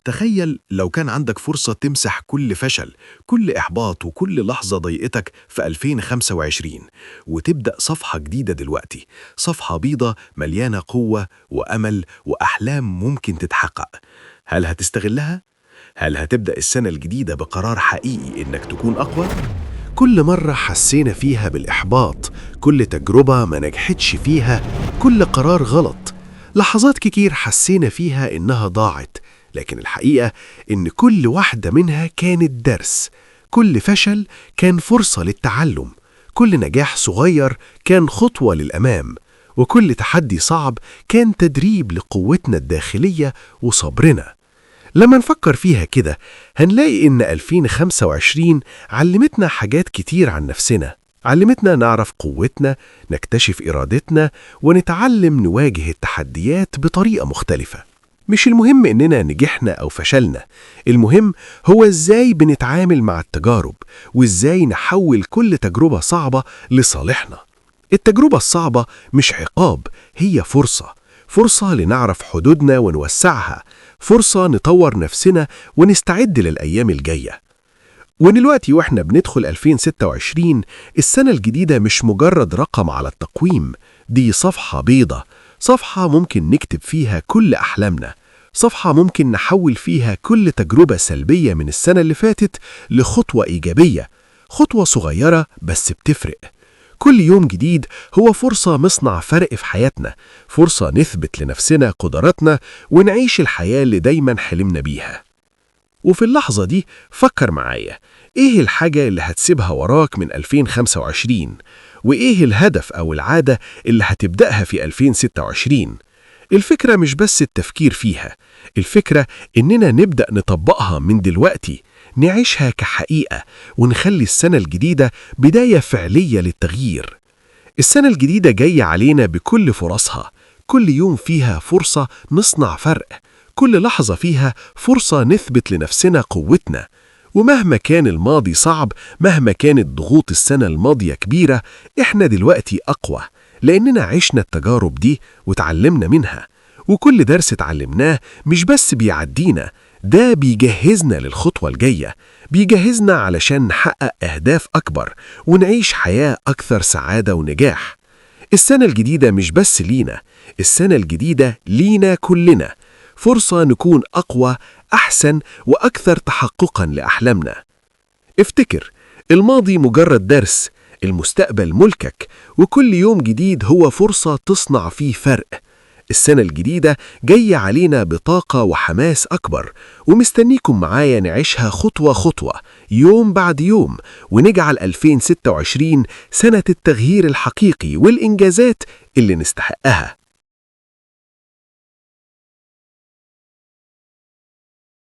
تخيل لو كان عندك فرصة تمسح كل فشل، كل إحباط، وكل لحظة ضايقتك في 2025 وتبدأ صفحة جديدة دلوقتي، صفحة بيضة مليانة قوة وأمل وأحلام ممكن تتحقق. هل هتستغلها؟ هل هتبدأ السنة الجديدة بقرار حقيقي إنك تكون أقوى؟ كل مرة حسينا فيها بالإحباط، كل تجربة ما نجحتش فيها، كل قرار غلط، لحظات كتير حسينا فيها إنها ضاعت، لكن الحقيقة إن كل واحدة منها كانت درس. كل فشل كان فرصة للتعلم، كل نجاح صغير كان خطوة للأمام، وكل تحدي صعب كان تدريب لقوتنا الداخلية وصبرنا. لما نفكر فيها كده هنلاقي إن 2025 علمتنا حاجات كتير عن نفسنا، علمتنا نعرف قوتنا، نكتشف إرادتنا، ونتعلم نواجه التحديات بطريقة مختلفة. مش المهم إننا نجحنا أو فشلنا، المهم هو إزاي بنتعامل مع التجارب، وإزاي نحول كل تجربة صعبة لصالحنا. التجربة الصعبة مش عقاب، هي فرصة، فرصة لنعرف حدودنا ونوسعها، فرصة نطور نفسنا ونستعد للأيام الجاية. ودلوقتي واحنا بندخل 2026، السنة الجديدة مش مجرد رقم على التقويم، دي صفحة بيضة، صفحة ممكن نكتب فيها كل أحلامنا، صفحة ممكن نحول فيها كل تجربة سلبية من السنة اللي فاتت لخطوة إيجابية، خطوة صغيرة بس بتفرق. كل يوم جديد هو فرصة نصنع فرق في حياتنا، فرصة نثبت لنفسنا قدراتنا ونعيش الحياة اللي دايما حلمنا بيها. وفي اللحظة دي فكر معايا، إيه الحاجة اللي هتسيبها وراك من 2025؟ وإيه الهدف أو العادة اللي هتبدأها في 2026؟ الفكرة مش بس التفكير فيها، الفكرة إننا نبدأ نطبقها من دلوقتي، نعيشها كحقيقة، ونخلي السنة الجديدة بداية فعلية للتغيير. السنة الجديدة جاية علينا بكل فرصها، كل يوم فيها فرصة نصنع فرق، كل لحظة فيها فرصة نثبت لنفسنا قوتنا. ومهما كان الماضي صعب، مهما كانت ضغوط السنة الماضية كبيرة، إحنا دلوقتي أقوى، لأننا عشنا التجارب دي وتعلمنا منها. وكل درس اتعلمناه مش بس بيعدينا، ده بيجهزنا للخطوة الجاية، بيجهزنا علشان نحقق أهداف أكبر ونعيش حياة أكثر سعادة ونجاح. السنة الجديدة مش بس لينا، السنة الجديدة لينا كلنا، فرصة نكون أقوى، أحسن، وأكثر تحققا لأحلامنا. افتكر، الماضي مجرد درس، المستقبل ملكك، وكل يوم جديد هو فرصة تصنع فيه فرق. السنة الجديدة جاية علينا بطاقة وحماس أكبر، ومستنيكم معايا نعيشها خطوة خطوة، يوم بعد يوم، ونجعل 2026 سنة التغيير الحقيقي والإنجازات اللي نستحقها.